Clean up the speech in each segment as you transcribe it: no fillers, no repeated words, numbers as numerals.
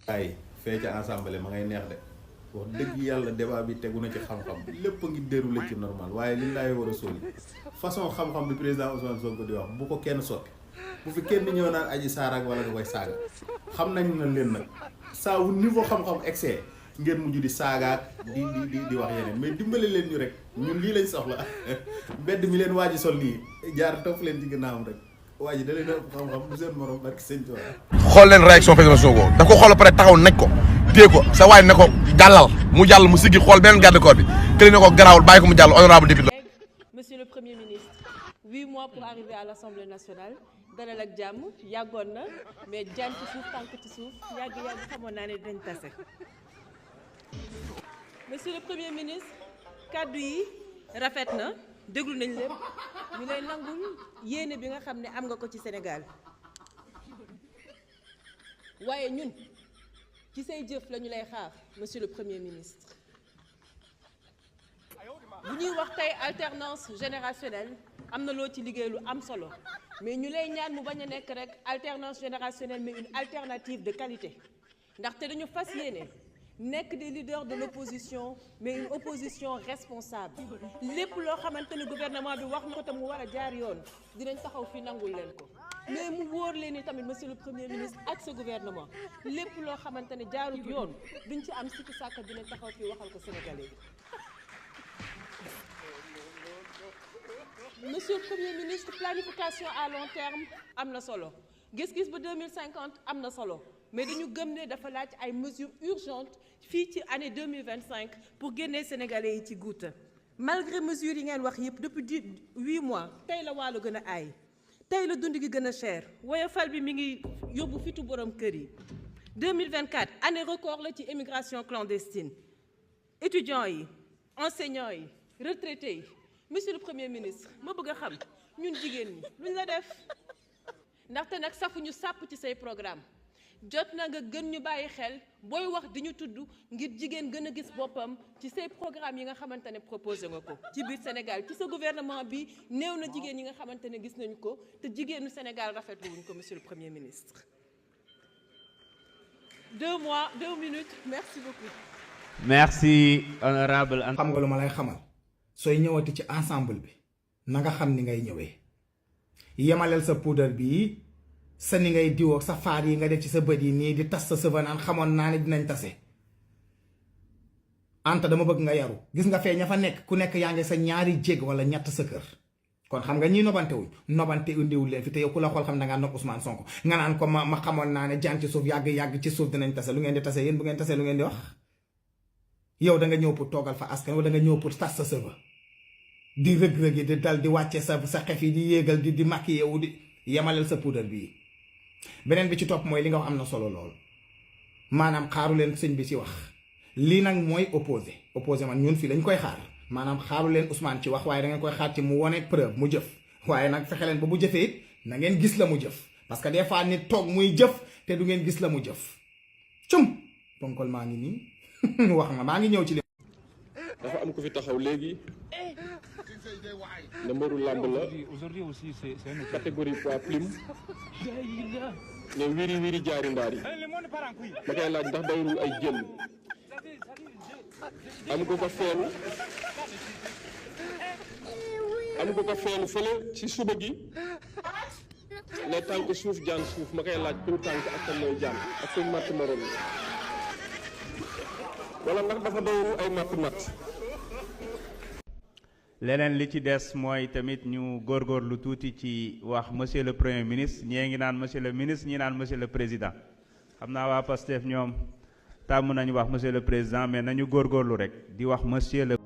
ay fee ca assemblée ma ngay neex de wax dëgg yàlla débat bi tegu na ci xam-xam lépp a ngi déroulé ci normal waaye li laay war a sóoli façon xam-xam bi président Ousmane Sonko di wax bu ko kenn soppi bu fi kenn ñëw naan Adji Sarr ak wala nga koy saaga xam nañ na leen nag saa wu niveau xam-xam excès ngeen mujj di saagaat di wax yeneen mais dimbale leen ñu rek ñun lii lañ soxla mbedd mi leen waaji sol lii jaar topp leen ci ginnaawam rek waa ji da leen ëpp xam-xam du seen morom barki sëñ Tuubaa. xool leen réaction président Sonko daf ko xool pare taxaw nañ ko téye ko sa waay ne ko jàllal mu jàll mu siggi xool beneen garde corps bi kële ne ko garaawul bàyyi ko mu jàll honorable député. Monsieur le Premier ministre 8 mois pour arriver à l'Assemblée nationale dalal ak jàmm yàggoon na mais jaan ci suuf tànk ci suuf yàgg xamoon naa ne dinañ tase. Monsieur le Premier ministre kàddu yi rafet na déglu nañ lépp ñu lay nangul yéene bi nga xam ne am nga ko ci Sénégal waaye ñun ci say jëf la ñu lay xaar monsieur le Premier ministre. bu ñuy wax tey alternance générationnelle am na loo ci liggéey lu am solo mais ñu lay ñaan mu bañ a nekk rek alternance générationnelle mais une alternative de qualité ndaxte dañu fas yéene nekk des leaders de l'opposition mais une opposition responsable lépp loo xamante ne gouvernement bi wax na ko te mu war a jaar yoon dinañ taxaw fi nangul leen ko mais mu wóor leen ni tamit monsieur le Premier ministre ak sa gouvernement lépp loo xamante ne jaarut yoon duñ ci am sikki sàkka dinañ taxaw fi waxal ko sénégalais yi. Monsieur le Premier ministre planification à long terme am na solo gis-gis ba 2050 am na solo mais dañu gëm ne dafa laaj ay mesures urgentes fii ci année 2025 pour génnee sénégalais yi ci guuta malgré mesures yi ngeen wax yëpp depuis 8 mois tey la wàllu gën a aay tey la dund gi gën a cher woyofal bi mi ngi yóbbu fitu borom kër yi 2024 année record la ci immigration clandestine étudiants yi enseignants yi retraités yi. Monsieur le Premier ministre ma bëgg a xam ñun jigéen ñi luñ la def ndaxte nag safuñu sàpp ci say programme jot na nga gën ñu bàyyi xel booy wax di ñu tudd ngir jigéen gën a gis boppam ci say programme yi nga xamante ne proposé nga ko ci biir Sénégal ci sa gouvernement bi néew na jigéen yi nga xamante ne gis nañu ko te jigéenu Sénégal rafetlu wuñ ko monsieur le Premier ministre. 2 minutes merci beaucoup. merci honorable. xam nga lu ma lay xamal. sooy ñëwati ci ensemble bi na nga xam ni ngay ñëwee yemaleel sa poudre bi sa ni ngay diwoo sa faar yi nga def ci sa bët yi nii di tas sa sëba naan xamoon naa ne dinañ tase anta dama bëgg nga yaru gis nga fee ña fa nekk ku nekk yaa ngi sa ñaari jég wala ñett sa kër kon xam nga ñii nobante indiwul leen fi te yow ku la xool xam da ngaa nopp Ousmane Sonko nga naan ko ma xamoon naa ne jaan ci suuf yàgg ci suuf dinañ tase lu ngeen di tase yéen bu ngeen tase lu ngeen di wax yow da nga ñëw pour toogal fa askan wala da nga ñëw pour tas sa sëba di rëg-rëg yi di dal di wàcce sa xef yi di yéegal di maquillé wu di yemaleel sa poudre bii beneen bi ci topp mooy li nga wax am na solo lool maanaam xaaru leen sëñ bi ci wax lii nag mooy opposé man ñun fii lañ koy xaar maanaam xaaru leen Ousmane ci wax waaye da ngeen koy xaar ci mu wone preuve mu jëf waaye nag fexe leen ba bu jëfee it na ngeen gis la mu jëf parce que des fois nit toog muy jëf te du ngeen gis la mu jëf cum ponkol maa ngi nii wax ma maa ngi ñëw ci dafa am ku fi taxaw léegi ne mbaru làmb la catégorie poids plume ne wiri wiri jaari ndaar yi ma koy laaj ndax dawrul ay jël am ko feelu fële ci suba gi ne tànk suuf jaan suuf ma koy laaj pour tànk ak kan mooy jaan ak kuñ matt morom wala ndax dafa dawrul ay matt leneen li ci des mooy tamit ñu góorgóorlu tuuti ci wax monsieur le premier ministre ñii ngi naan monsieur le ministre ñii naan monsieur le président xam naa waa Pastef ñoom tàmm nañu wax monsieur le président mais nañu góorgóorlu rek di wax monsieur le.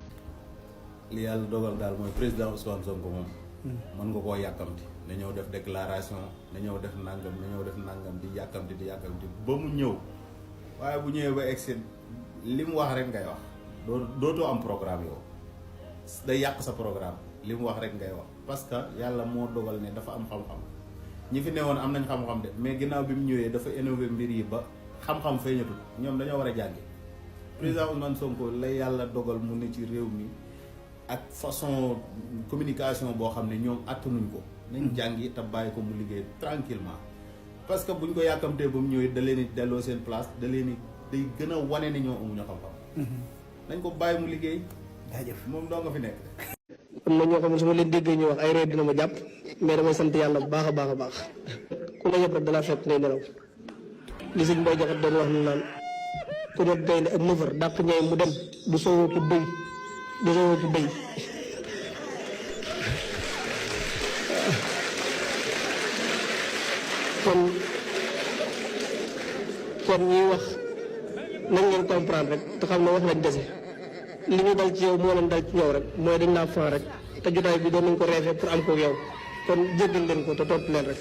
li yàlla dogal daal mooy président Ousmane Sonko moom. mën nga koo yàkkamti na ñëw def déclaration na ñëw def nangam di yàkkamti ba mu ñëw waaye bu ñëwee ba egsi li mu wax rek ngay wax dootoo am programme yow. day yàq sa programme li mu wax rek ngay wax parce que yàlla moo dogal ne dafa am xam-xam ñi fi newoon am nañ xam-xam de mais ginnaaw bi mu ñëwee dafa innové mbir yi ba xam-xam feeñatul ñoom dañoo war a jàngi président Ousmane Sonko lay yàlla dogal mu ne ci réew mi ak façon communication boo xam ne ñoom attanuñ ko nañ jàngi te bàyyi ko mu liggéey tranquillement parce que buñ ko yàkkamtee ba mu ñëwee da leen di delloo seen place da leen di day gën a wane ni ñoo amuñu xam-xam. nañ ko bàyyi mu liggéey. jaajëf moom doo nga fi nekk. am na ñoo xam ne su ma leen déggee ñu wax ay réer dina ma jàpp mais damay sant yàlla bu baax a baax a baax ku la yëpp rek dalaa fekk ngay nelaw li sëñ Mbaye Jaxate doon wax ni naan ku doon gaynde ak nëfër dàq ñay mu dem du soowoo ko bëy du soowoo ko bëy kon ñuy wax nañ leen comprendre rek te xam ne wax lañ dese li ñu dal ci yow moo leen dal ci yow rek mooy dañ laa fan rek te jotaay bi doon nañ ko reefee pour am ko yow kon jéggal leen ko te topp leen rek.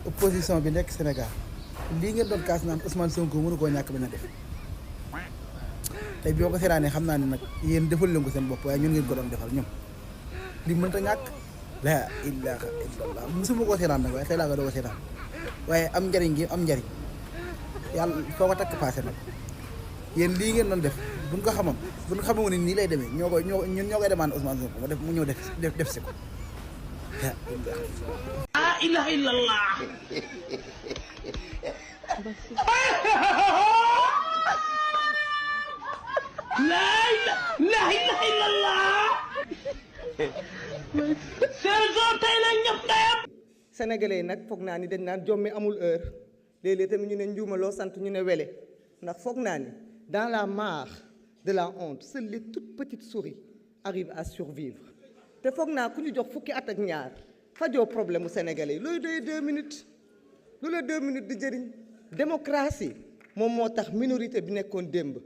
opposition bi nekk Sénégal lii ngeen doon kaas naan Ousmane Sonko mënu koo ñàkk bañ a def tey boo ko seetaanee xam naa ne nag yéen defal leen ko seen bopp waaye ñun ngeen ko doon defal ñoom li mënta ñàkk la ilaha illallah musuma koo seetaan nag waaye tey laa ko doog a seetaan waaye am njariñ gi am njariñ yàlla foo ko takk passé nag yéen lii ngeen doon def buñ ko xamam buñ ko xamoon ni nii lay demee ñun ñoo koy demande Ousmane Sonko mu ñëw def si ko la ilaha illallah la ilaha illallah sénégalais yi nag foog naa ni dañ naan jommi amul heure léeg-léeg tamit ñu ne njuuma loo sant ñu ne wele ndax foog naa ni dans la mare de la honte seules les toutes petites souris arrivent à survivre te foog naa ku ñu jox fukki at ak ñaar fajoo problème mu sénégalais yi looy doy 2 minutes lu la 2 minutes di jëriñ démocratie moom moo tax minorité bi nekkoon démb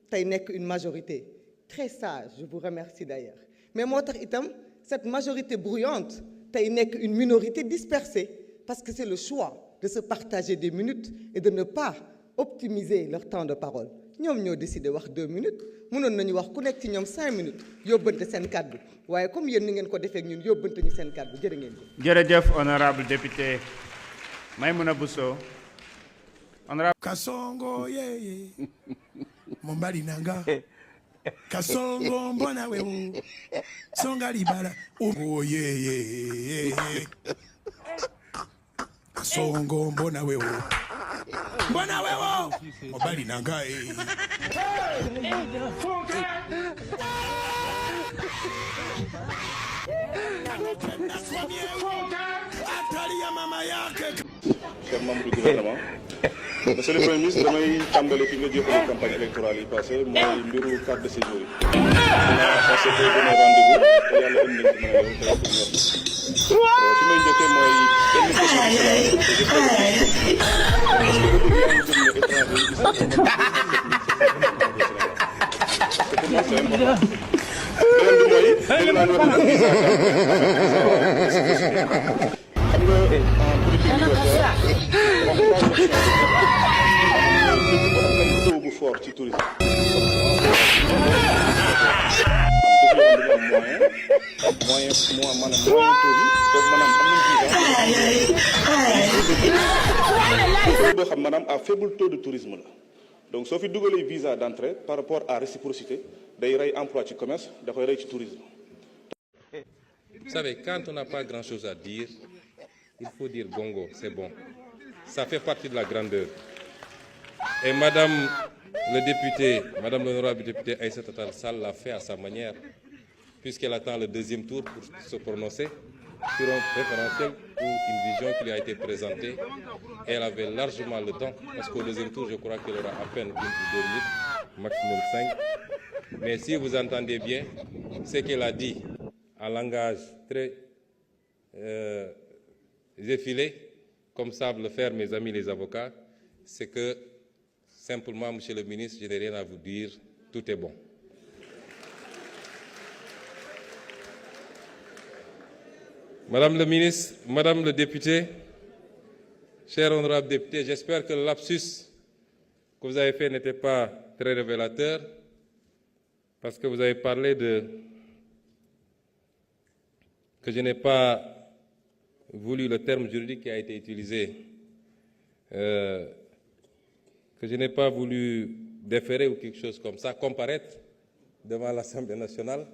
tey nekk une majorité très sage je vous remercie d'ailleurs mais moo tax itam cette majorité bruyante tey nekk une minorité dispersée parce que c'est le choix de se partager des minutes et de ne pas optimiser leur temps de parole ñoom ñoo décidé wax 2 minutes mënoon nañu wax ku nekk ci ñoom 5 minutes yóbbante seen kàddu waaye comme yéen ni ngeen ko defee ak ñun yóbbante ñu seen kàddu jërë ngeen ko. jërëjëf honorable député Maïmouna Bousso. honorable Kasongo yeye mombali nanga Kasongo mbona wewe songa libala oh yeye Kasongo mbona wewe mombali nanga Cher membre du gouvernement, monsieur le Premier ministre, damay tàmbale fi nga jeexal campagne électorale yi passé mooy mbiru carte de séjour yi. on s'est donné rendez-vous te yàlla indi nañ ci mën a yow tey pour ñu wax fi may njëkkee mooy benn question bu fort ci tourisme boo xam maanaam à faible taux de tourisme la donc soo fi dugalee visa d'entrée par rapport à réciprocité day rey emploi ci commerce da koy rey ci tourisme. Vous savez, quand on n'a pas grand-chose à dire, il faut dire bongo, c'est bon. Ça fait partie de la grandeur. Et madame l'honorable députée Aïssata Tall Sall l'a fait à sa manière, puisqu'elle attend le 2e tour pour se prononcer sur un référentiel ou une vision qui lui a été présentée. Et elle avait largement le temps, parce qu'au 2e tour, je crois qu'elle aura à peine 1 ou 2 minutes, maximum 5. Mais si vous entendez bien, ce qu'elle a dit en langage très effilé, comme savent le faire mes amis les avocats, c'est que simplement, monsieur le ministre, je n'ai rien à vous dire, tout est bon. Madame le ministre, madame le député, cher honorable député, j'espère que le lapsus que vous avez fait n'était pas très révélateur, parce que vous avez parlé que je n'ai pas voulu le terme juridique qui a été utilisé, que je n'ai pas voulu déférer ou quelque chose comme ça, comparaître devant l'Assemblée nationale.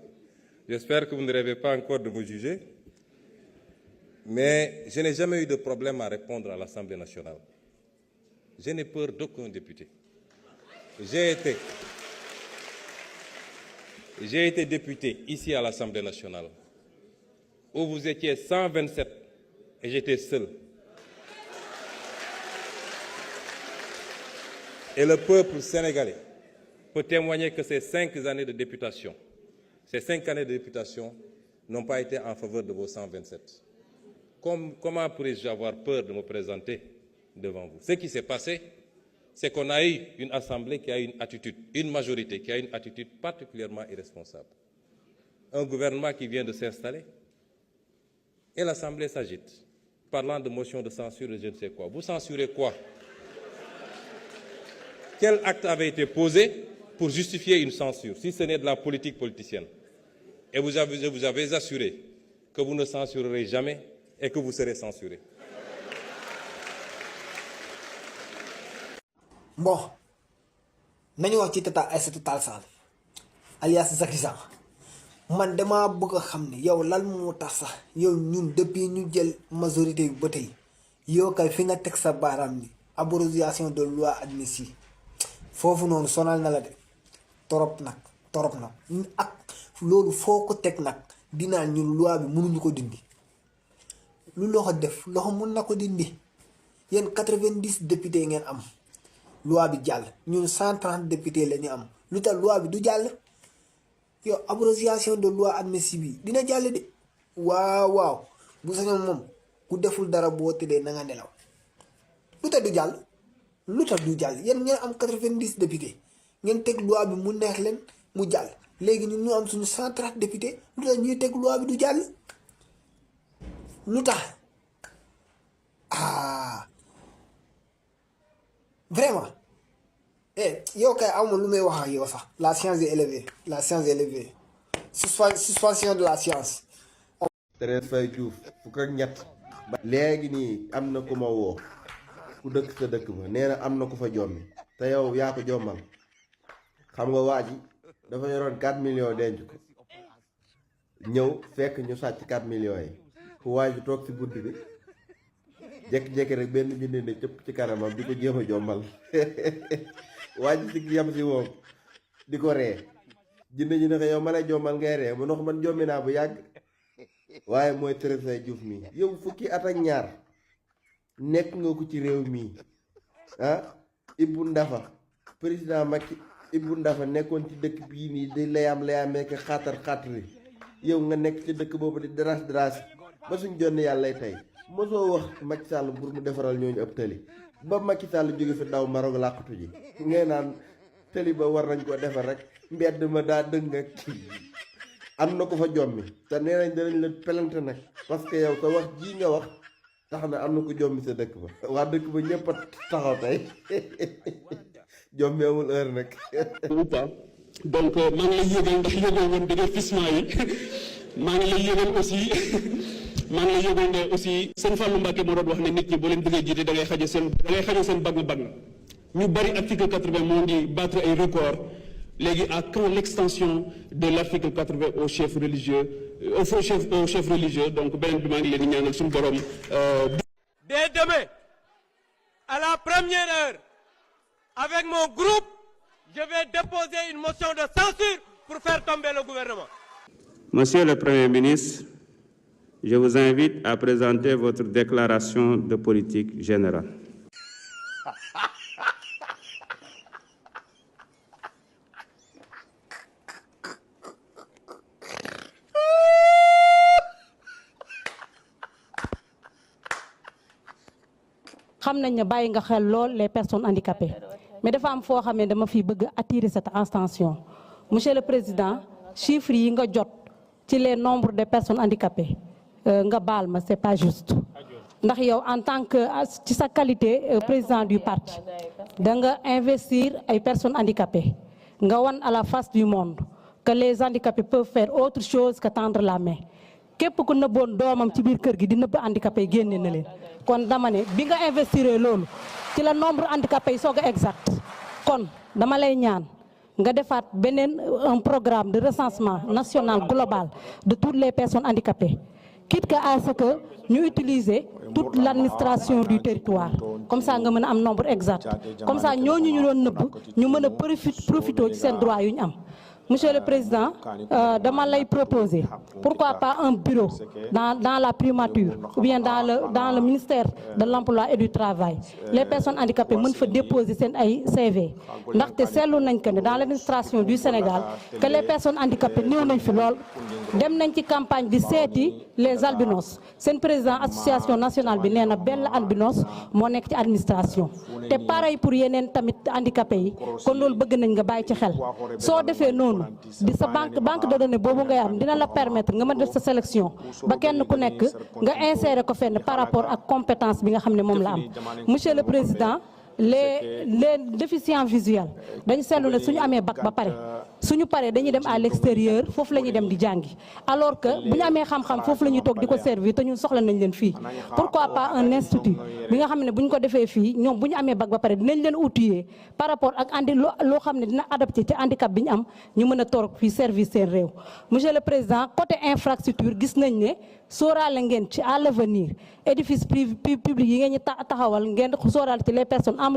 J'espère que vous ne rêvez pas encore de me juger. Mais je n'ai jamais eu de problème à répondre à l'Assemblée nationale. Je n'ai peur d'aucun député. J'ai été député ici à l'Assemblée nationale, où vous étiez 127 et j'étais seul. Et le peuple sénégalais peut témoigner que ces 5 années de députation, n'ont pas été en faveur de vos 127. Comment pourrais-je avoir peur de me présenter devant vous? Ce qui s'est passé, c'est qu'on a eu une assemblée qui a une attitude, une majorité qui a une attitude particulièrement irresponsable. Un gouvernement qui vient de s'installer et l'assemblée s'agite, parlant de motion de censure et je ne sais quoi. Vous censurez quoi? Quel acte avait été posé pour justifier une censure, si ce n'est de la politique politicienne? Et vous avez assuré que vous ne censurerez jamais et que vous serez censuré. Bon, nañu wax ci Tata Aïssatou Tall Sall alias Zaki San man dama bëgg a xam ne yow lan moo tax sax yow ñun depuis ñu jël majorité bi ba tey yow kay fi nga teg sa baaraam ni abrogation de loi admissible foofu noonu sonal na la de torop nag ak loolu foo ko teg nag dinaa ñun loi bi mënuñu ko dindi lu loxo def loxo mën na ko dindi yéen 90 députés ngeen am loi bi jàll ñun 130 députés la ñu am lu tax loi bi du jàll yow abrogation de loi admissible bi dina jàll de waaw bu sañoon moom ku deful dara boo tëddee na nga nelaw lu tax du jàll yéen ngeen am 90 députés ngeen teg loi bi mu neex leen mu jàll léegi ñun ñu am suñu 130 députés lu tax ñuy teg loi bi du jàll lu tax vraiment yow kay amul lu may wax ak yow sax la science est élevée suspension de la science. Thérèse Faye Diouf fukk ak ñett léegi nii am na ku ma woo ku dëkk sa dëkk ba nee na am na ku fa jommi te yow yaa ko jommal xam nga waa ji dafa yoroon 4 millions denc ko ñëw fekk ñu sàcc 4 millions yi ku waa ji toog si bunt bi jékki-jékki rek benn jinne ne cëpp ci kanamam di ko jéem a jommal waa ji si yam si moom di ko ree jinne ji ne ko yow ma lay jommal ngay ree mu ne ko man jommi naa bu yàgg waaye mooy Thérèse Faye Diouf mii yow fukki at ak ñaar nekk nga ko ci réew mii Ibou Ndafa président Macky Ibou Ndafa nekkoon ci dëkk bii nii di layaam nekk xaatar yow nga nekk ci dëkk boobu di dras ba suñ jonn yàlla tey mosoo wax Macky Sall pour mu defaral ñooñu ab tëli ba Macky Sall jóge fi daw Maroc làqatu ji ngay naan tëli ba war nañ koo defar rek mbedd ma daa dëng ak am na ko fa jommi te nee nañ danañ la pelante nag parce que yow sa wax jii nga wax tax na am na ko jommi sa dëkk ba waa dëkk ba ñëpp a taxaw tey jommi amul heure nag ou pas donc maa ngi lay yëgal ndax yëgoo woon déguerpissement yi maa ngi lay yëgal aussi sëñ Fallou Mbacké moo doon wax ne nit ñi boo leen bëggee jiite da ngay xaje seen bagn ñu bari article 80 moo ngi battre ay record léegi à quand l'extension de l'article 80 au chef religieux donc beneen bi maa ngi leen di ñaanal suñu borom. Dès demain à la première heure avec mon groupe je vais déposer une motion de censure pour faire tomber le gouvernement. Monsieur le Premier ministre, je vous invite à présenter votre déclaration de politique générale. xam nañ ne bàyyi nga xel lool les personnes handicapées mais dafa am foo xam ne dama fi bëgg attirer cette attention monsieur le président chiffres yi nga jot ci les nombres de personnes handicapées nga baal ma c'est pas juste ndax yow en tant que ci sa qualité président du parti da nga investir ay personnes handicapées nga wan à la face du monde que les handicapés peuvent faire autre chose que tendre la main képp ku nëbboon doomam ci biir kër gi di nëbb handicapé génne na leen kon dama ne bi nga investir loolu ci la nombre handicapé yi soog a exact kon dama lay ñaan nga defaat beneen un programme de recensement national global de toutes les personnes handicapées quitte que à ce que ñu utiliser toute l'administration du territoire comme ça nga mën a am nombre exact comme ça ñooñu ñu doon nëbb ñu mën a profité ci seen droit yu ñu am. Monsieur le Président, dama lay proposer pourquoi pas un bureau dans la primature ou bien dans le ministère de l'Emploi et du Travail. Les personnes handicapées mën fa déposer seen ay CV ndaxte seetlu nañ que ne dans l'administration du Sénégal que les personnes handicapées néew nañ fi lool. dem nañ ci campagne di seeti les albinos seen président association nationale bi nee na benn albinos moo nekk ci administration te pareil pour yeneen tamit handicapés yi kon loolu bëgg nañ nga bàyyi ci xel soo defee noonu di sa banque de données boobu ngay am dina la permettre nga mën def sa sélection ba kenn ku nekk nga insérer ko fenn par rapport ak compétence bi nga xam ne moom la am. Monsieur le Président, les déficients visuels dañu seetlu ne suñu amee bac ba pare suñu paree dañuy dem à l'extérieur foofu la ñuy dem di jàngi alors que bu ñu amee xam-xam foofu la ñuy toog di ko servir te ñun soxla nañ leen fii pourquoi pas un institut bi nga xam ne bu ñu ko defee fii ñoom bu ñu amee bac ba pare dinañ leen outiller par rapport ak andi loo xam ne dina adapté ci handicap bi ñu am ñu mën a toog fii service seen réew. Monsieur le Président, côté infrastructure gis nañ ne sóoraale ngeen ci à l'avenir édifice public yi ngeen ñu taxawal ngeen sóoraale ci les personnes en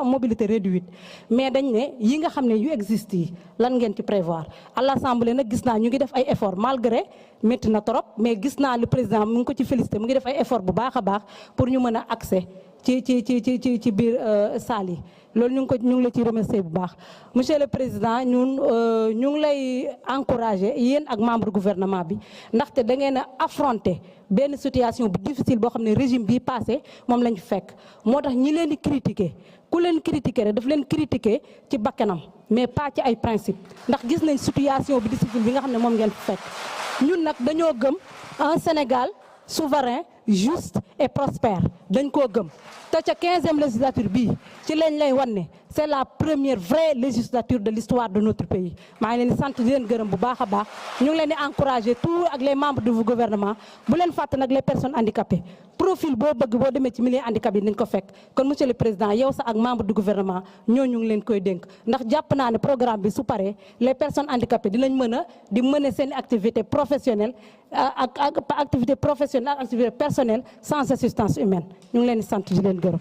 mobilité réduite mais dañ ne yi nga xam ne yu existe yi lan ngeen ci prévoir à l'Assemblée nag gis naa ñu ngi def ay effort malgré métti na trop mais gis naa le président mu ngi ko ci félicité mu ngi def ay effort bu baax a baax pour ñu mën a accès ci biir salle yi loolu ñu ngi la ci remercier bu baax. Monsieur le Président, ñu ngi lay encourager yéen ak membre gouvernement bi ndaxte da ngeen a affronter benn situation bu difficile boo xam ne régime bii passé moom lañ fekk moo tax ñi leen di critiquer ku leen critiquer rek daf leen critiquer ci bakkanam mais pas ci ay principe ndax gis nañ situation bi difficile bi nga xam ne moom ngeen fekk ñun nag dañoo gëm un Sénégal souverain juste et prospère dañ koo gëm te ca 15e législature bii ci lañ lay wan ne c'est la première vraie législature de l'histoire de notre pays maa ngi leen di sant di leen gërëm bu baax a baax ñu ngi leen di encourager tout ak les membres du gouvernement bu leen fàtte nag les personnes handicapées profil boo bëgg boo demee ci milieu handicapé yi nañ ko fekk kon monsieur le président yow sax ak membre du gouvernement ñoo ñu ngi leen koy dénk ndax jàpp naa ne programme bi su paree les personnes handicapées dinañ mën a di mener seen activité professionnelle ak activité professionnelle ak activité personnelle sans assistance humaine ñu ngi leen di sant di leen gërëm